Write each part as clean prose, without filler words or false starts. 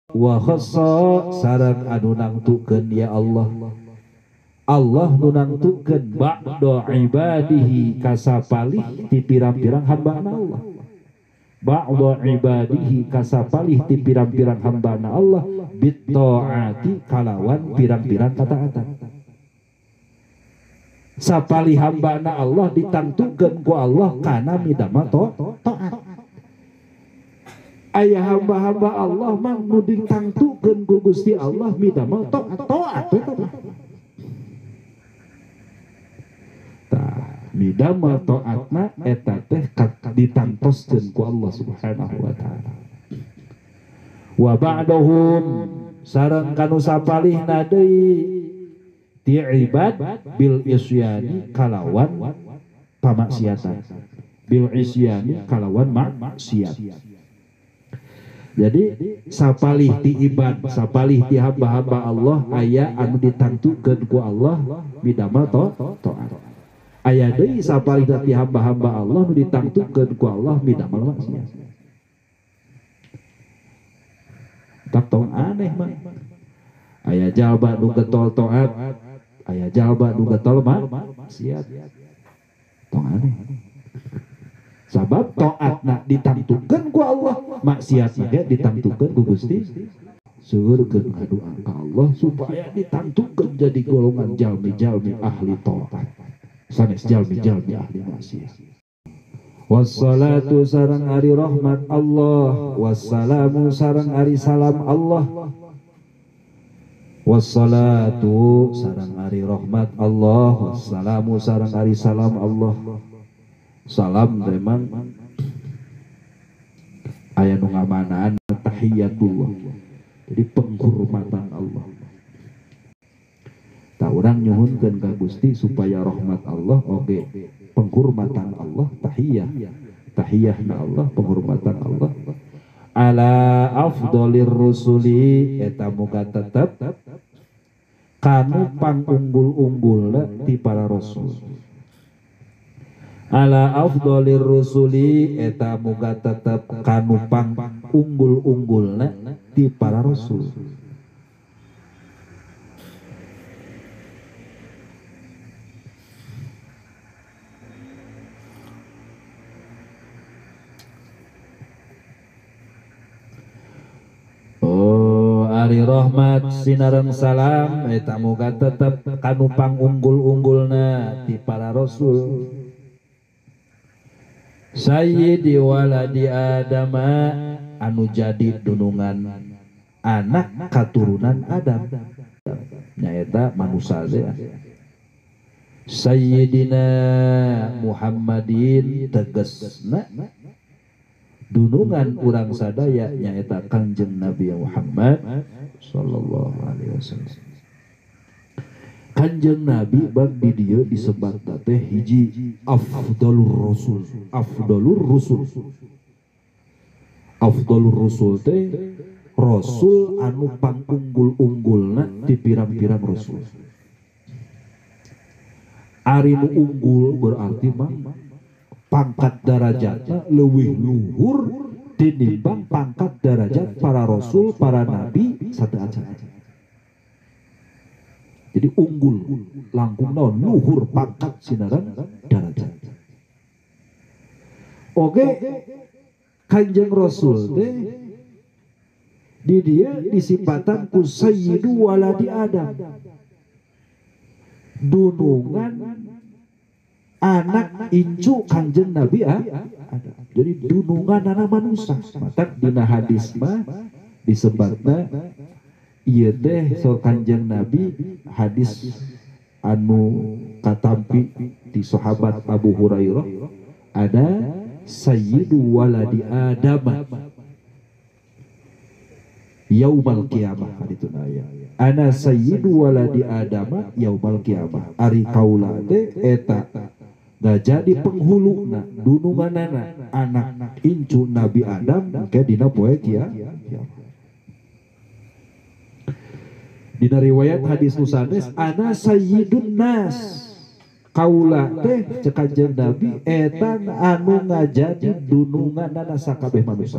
Wa khassa sareng anu nangtukeun ya Allah. Allah nu nangtukeun ba'da ibadihi kasapalih ti pirang-pirang hambana Allah. Ba'da ibadihi kasapalih ti pirang-pirang hambana Allah bitta'ati kalawan pirang-pirang kataatan. Sapalih hambana Allah ditangtukeun ku Allah kana midama taat. Aya hamba-hamba Allah mah nu ditangtukeun ku Gusti Allah midama taat eta mah. Tah midama taatna eta teh ditangtoskeun ku Allah Subhanahu wa taala. Wa ba'dahum sareng kanu sapalihna deui ti ibad bil isyani kalawan pamaksiatan. Bil isyani kalawan maksiat. Jadi sapalih ti ibad, sapalih ti hamba-hamba Allah aya anu ditangtukeun ku Allah midama taat. Aya deui sapalih ti hamba-hamba Allah nu ditangtukeun ku Allah midama maksiat. Tak tong aneh mah. Aya jalma nu getol taat, aya jalma nu getol maksiat. Tong aneh. Sabab taatna ditangtukeun ku Allah, maksiatna ge ditangtukeun ku Gusti. Seueurkeun ngadoa ka Allah supaya ditangtukeun jadi golongan jalmi-jalmi ahli taat, sanes jalmi-jalmi ahli maksiat. Wassalatu sareng ari rahmat Allah, wassalamu sareng ari salam Allah. Wassalatu sareng ari rahmat Allah, wassalamu sareng ari salam Allah. Salam memang aya nu ngamanaan tahiyatullah. Jadi penghormatan Allah. Tak urang nyuhunkeun ka Gusti supaya rahmat Allah oge penghormatan Allah tahiyah. Tahiyahna Allah, penghormatan Allah. Ala afdalir rusuli eta muga tetep kanu pangunggul-unggulna ti para rasul. Ala afdalir rusuli eta muga tetep kanu pangunggul-unggulna ti para rasul. Oh, ari rahmat sinareng salam eta muga tetep kanu pangunggul-unggulna ti para rasul. Sayyidi waladi Adama anu jadi dunungan anak katurunan Adam nyaeta manusia teh. Sayyidina Muhammadin tegesna dunungan urang sadaya nyaeta Kangjeng Nabi Muhammad sallallahu alaihi wasallam. Kanjeng Nabi bang di dieu disebat teh hiji afdalur rasul, afdalur rusul. Afdalur rusul teh rasul anu pangunggul-unggulna ti pirang-pirang rasul. Ari nu unggul berarti mah pangkat darajatna leuwih luhur tinimbang pangkat darajat para rasul, para nabi sateuacan. Jadi unggul langkung naon luhur pangkat sinaran darajat. Oke, Kanjeng Rasul teh di dia disipatan ku sayyidu waladi Adam. Dunungan anak incu Kanjeng Nabi Adam. Jadi dunungan anak manusia. Matak dina hadis mah disebatna ieu teh so Kanjeng Nabi hadis anu katampi di sahabat Abu Hurairah ada sayyidu waladi Adam yaumal qiyamah hadituna aya. Ana sayyidu waladi Adam yaumal qiyamah. Ari kaula teh eta ngajadi penghuluna dununganana anak incu Nabi Adam ke dina poe kiamat. Dina riwayat hadis nusanes ana sayyidun nas kaula teh cek Kanjeng Nabi eta anu ngajadi dununganana sakabeh manusia.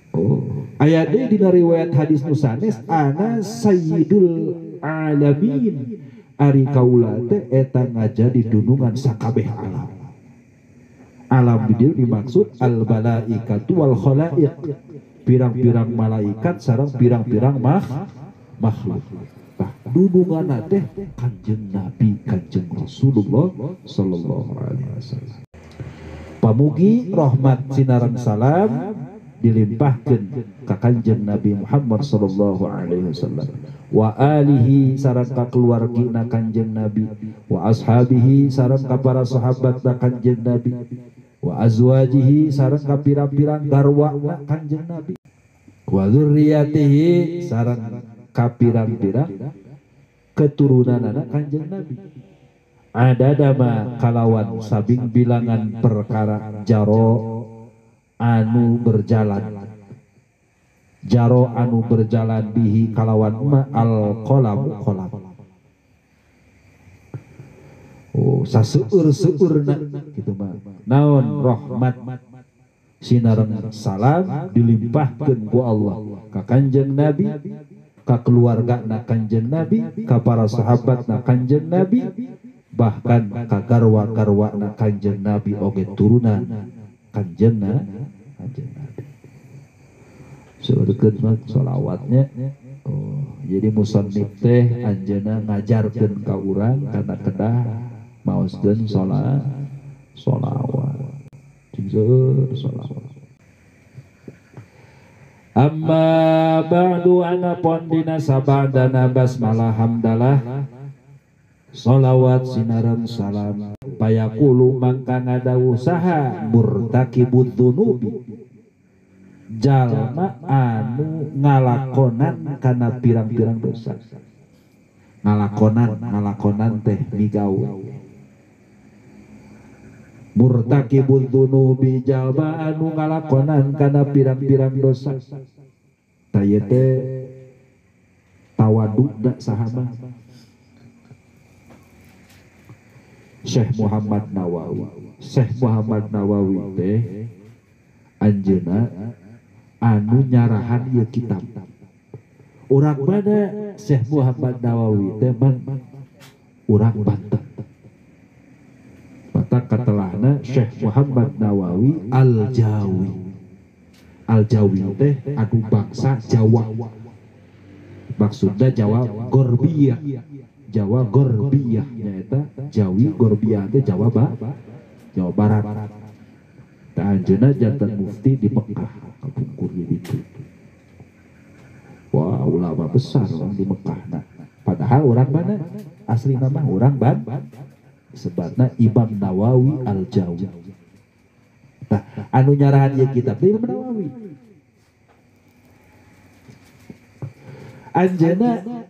Oh, aya deui dina riwayat hadis nu sanes ana sayyidul alamin. Ari kaula teh eta ngajadi dunungan sakabeh alam. Alam di dieu dimaksud al malaikatu wal khalaiq. Pirang-pirang malaikat sareng pirang-pirang makhluk. Tah dununganna teh Kanjeng Nabi, Kanjeng Rasulullah sallallahu alaihi wasallam. Pamugi rahmat sinareng salam dilimpahkeun ka Kanjeng Nabi Muhammad sallallahu alaihi wasallam wa alihi sareng ka keluargina Kanjeng Nabi wa ashabihi sareng ka para sahabatna Kanjeng Nabi wa azwajihi sareng ka pirang-pirang garwana Kanjeng Nabi wa dzurriyyatihi sareng ka pirang-pirang keturunanana Kanjeng Nabi adadama kalawan sabing bilangan perkara jaro anu berjalan jaro anu berjalan bihi kalawan ma al qalamu qalam. Oh, saseueur-seueurna kitu mah naon rahmat sinareng salam dilimpahkeun ku Allah ka Kanjeng Nabi, ka keluargana Kanjeng Nabi, ka para sahabatna Kanjeng Nabi, bahkan ka garwa-garwana Kanjeng Nabi oge turunan Kanjeng Nabi. Seueurkeun mah sholawatnya. Oh, jadi musannif teh anjeunna ngajarkeun ka urang kana kedah maoskeun sholawat. Cing seueur sholawat. Amma ba'du anapun dina sabadana basmalah hamdalah sholawat sinareng salam payaqulu mangka ngadawuh saha murtakibud dzunubi jalma anu ngalakonan kana pirang-pirang dosa. Ngalakonan teh migawe. Murtakibud dzunubi jalma anu ngalakonan kana pirang-pirang dosa. Ta ieu teh tawaduna saha mah? Syekh Muhammad Nawawi. Syekh Muhammad Nawawi teh anjeunna anu nyarahan ieu kitab. Urang mana Syekh Muhammad Nawawi teh man urang Banten. Mata katelahna Syekh Muhammad Nawawi Al-Jawi. Al-Jawi teh anu bangsa Jawa. Maksudna Jawa Gorbiyah. Jawa Gorbiyah nyaeta Jawi Gorbiyah teh Jawa Jawa Barat. Tah anjeunna janten mufti di Mekah kapungkur di ditu. Wah, ulama besar orang di Mekah nah. Padahal orang mana? Asli nama orang Ban. Sebatna Imam Nawawi Al-Jawi. Tah anu nyarahan ieu kitab teh Imam Nawawi. Anjeunna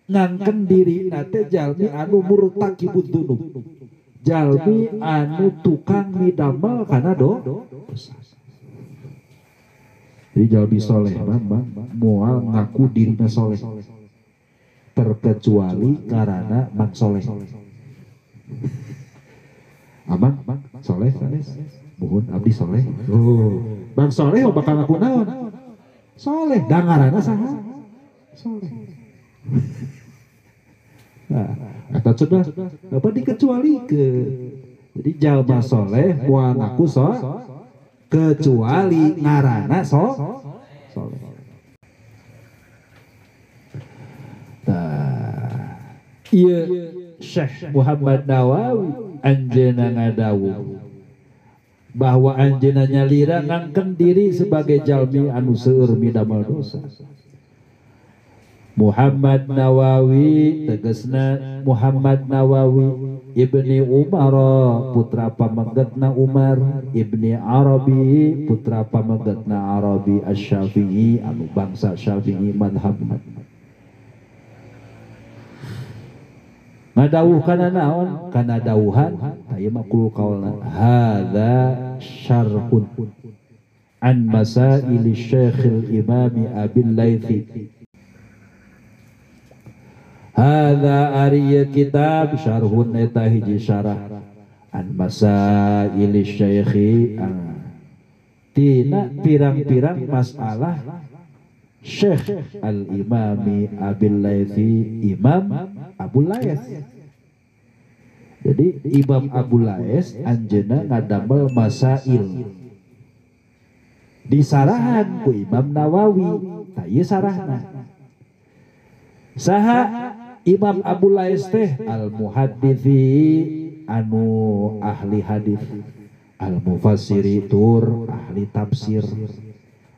ngangken diri nate jalmi anu murtakibud dzunub. Jalmi anu tukang midamel kana dosa. Jadi jalmi soleh mah moal ngaku dirina soleh. Terkecuali karena mang soleh. Amang soleh sanes, muhun abdi soleh. Oh, bang soleh bakal ngaku naon? Soleh, da ngaranna saha? Soleh. Nah, atau sudah apa dikecuali ke jadi jalma soleh moal ngaku so kecuali ngarana soleh. Tah ieu Syekh Muhammad Nawawi anjeunna ngadawuh bahwa anjeunna nyalira ngangken diri sebagai jalmi anu seueur midamel dosa. Muhammad Nawawi tegesna Muhammad Nawawi ibni Umar putra pamegetna Umar ibni Arabi putra pamegetna Arabi Asy-Syafi'i anu bangsa Syafi'i madhabna. Ngadawuh kana naon? Kana dawuhan ta ieu mah kul qaulna hadza syarhun an masaili Syekhil Imam Abil Laitsi. Hadza ari kitab syarhun eta hiji syarah an masaili syekhi tina pirang-pirang masalah Syekh Al-Imami Abil Laithi, Imam Abu Laits. Jadi Imam Abu Laits anjeunna ngadamel masail disarahan ku Imam Nawawi. Tah ieu sarahna. Saha Imam Abu Laits teh al-muhadditsi anu ahli hadis, al-mufassiri tur ahli tafsir,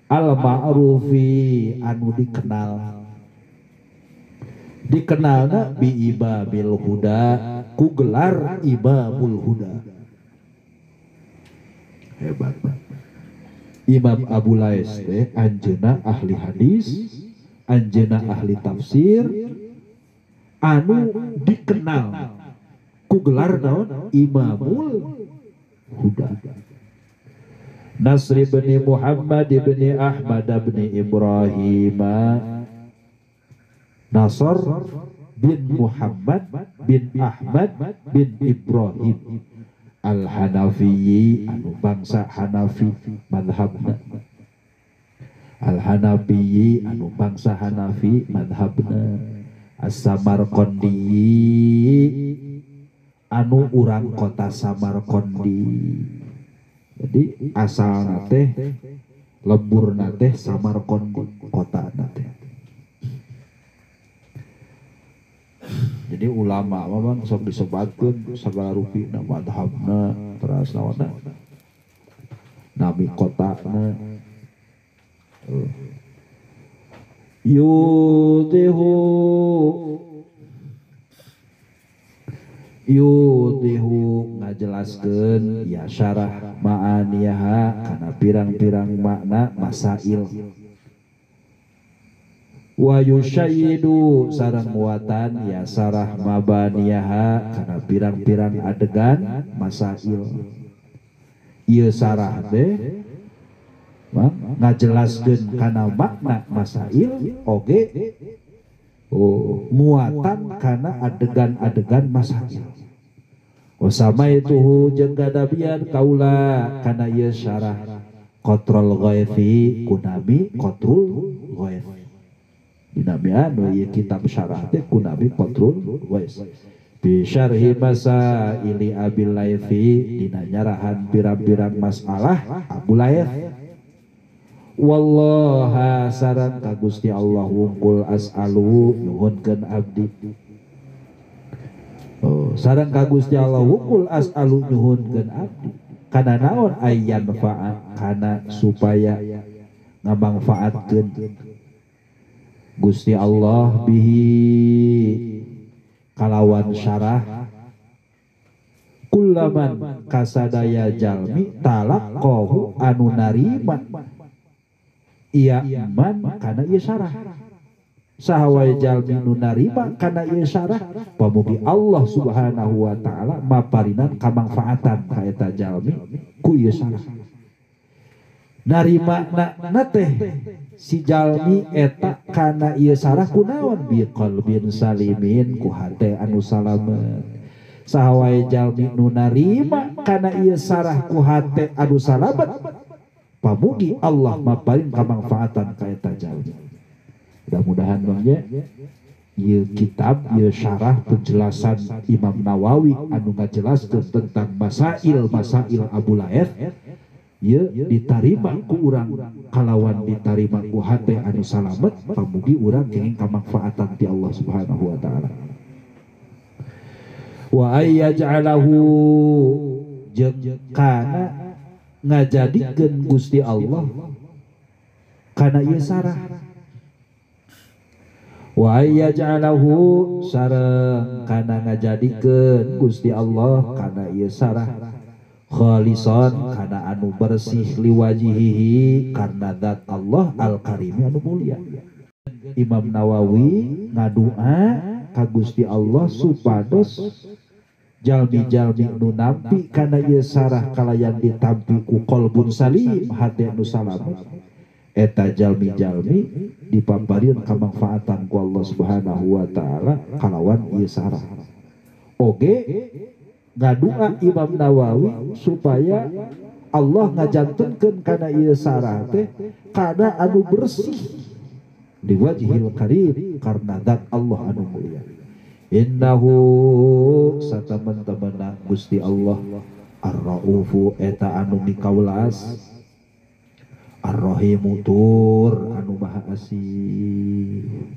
al-ma'rufi anu dikenal, dikenalna bi Ibabil Huda ku gelar Imamul Huda. Hebat banget. Imam Abu Laits teh anjeunna ahli hadis, anjeunna ahli tafsir, anu dikenal ku gelar naon? Imamul Huda. Nasr bin Muhammad bin Ahmad bin Ibrahim, Nasr bin Muhammad bin Ahmad bin Ibrahim Al-Hanafi anu bangsa Hanafi madhabna. Al-Hanafi anu bangsa Hanafi madhabna. As-Samarqandi anu urang kota Samarqandi. Jadi asalna teh lemburna teh Samarqandi kotana teh. Jadi ulama mah bang sok disebatkeun sagala rupina madhabna teras naonna nami kotana. Yudihu yudihu ngajelaskeun ya syarah ma'aniyaha kana pirang-pirang makna masail. Wa yushayyidu sareng muatan ya sarah mabaniyaha kana pirang-pirang adegan masail. Ieu sarah teh ngajelaskeun kana makna masail oge muatan kana adegan-adegan masail. Wasamaituhu jeung gadabian kaula kana ieu syarah Qatrul Ghaithi kunami Qatrul Ghaith. Dinami anu ieu kitab syarah teh kunami Qatrul Ghaith. Bi syarhi masaili Abil Laithi dina nyarahan pirang-pirang masalah Abu Laits. Wallaha sareng ka Gusti Allah wungkul as'alu nyuhunkeun abdi. Oh, sareng ka Gusti Allah wungkul as'alu nyuhunkeun abdi. Kana naon ayyan fa'a kana supaya ngamangfaatkeun Gusti Allah bihi kalawan syarah kullaman kasadaya jalmi talaqahu anu narima iya iman kana ieu syarah. Saha wae jalmi nu narima kana ieu syarah pamugi Allah Subhanahu wa taala maparinan kamangfaatan ka eta jalmi ku ieu syarah. Narima na teh si jalmi eta kana ieu syarah kunaon bi qalbin salimin ku hate anu salamet. Saha wae jalmi nu narima kana ieu syarah ku hate anu salamet pamugi Allah maparin kamangfaatan ka eta jalmi. Mudah-mudahan bang ya ieu kitab ieu syarah penjelasan Imam Nawawi anu ngajelaskeun tentang masail-masail Abu Laits ieu ditarima ku urang kalawan ditarima ku hate anu salamet pamugi urang kenging kamangfaatan ti Allah Subhanahu wa taala. Wa ayyaj'alahu jeung kana ngajadikeun Gusti Allah kana ieu sarah. Wa ayyaj'alahu sareng kana ngajadikeun Gusti Allah kana ieu sarah khalisan kana anu bersih liwajihihi karena zat Allah al-karimi anu mulia. Imam Nawawi ngadua ka Gusti Allah supados jalmi-jalmi nu nampi kana ieu sarah kalayan ditampi ku qalbun salim hate nu salamet eta jalmi-jalmi dipaparieun kamangfaatan ku Allah Subhanahu wa taala kalawan ieu sarah. Oge ngadua Imam Nawawi supaya Allah ngajantunkeun kana ieu sarah teh kana anu bersih liwajhil karim karena zat Allah anu mulia. Innahu sataman-tamana Gusti Allah Ar-Raufu eta anu mikaulas, Ar-Rahimu tur anu maha asih.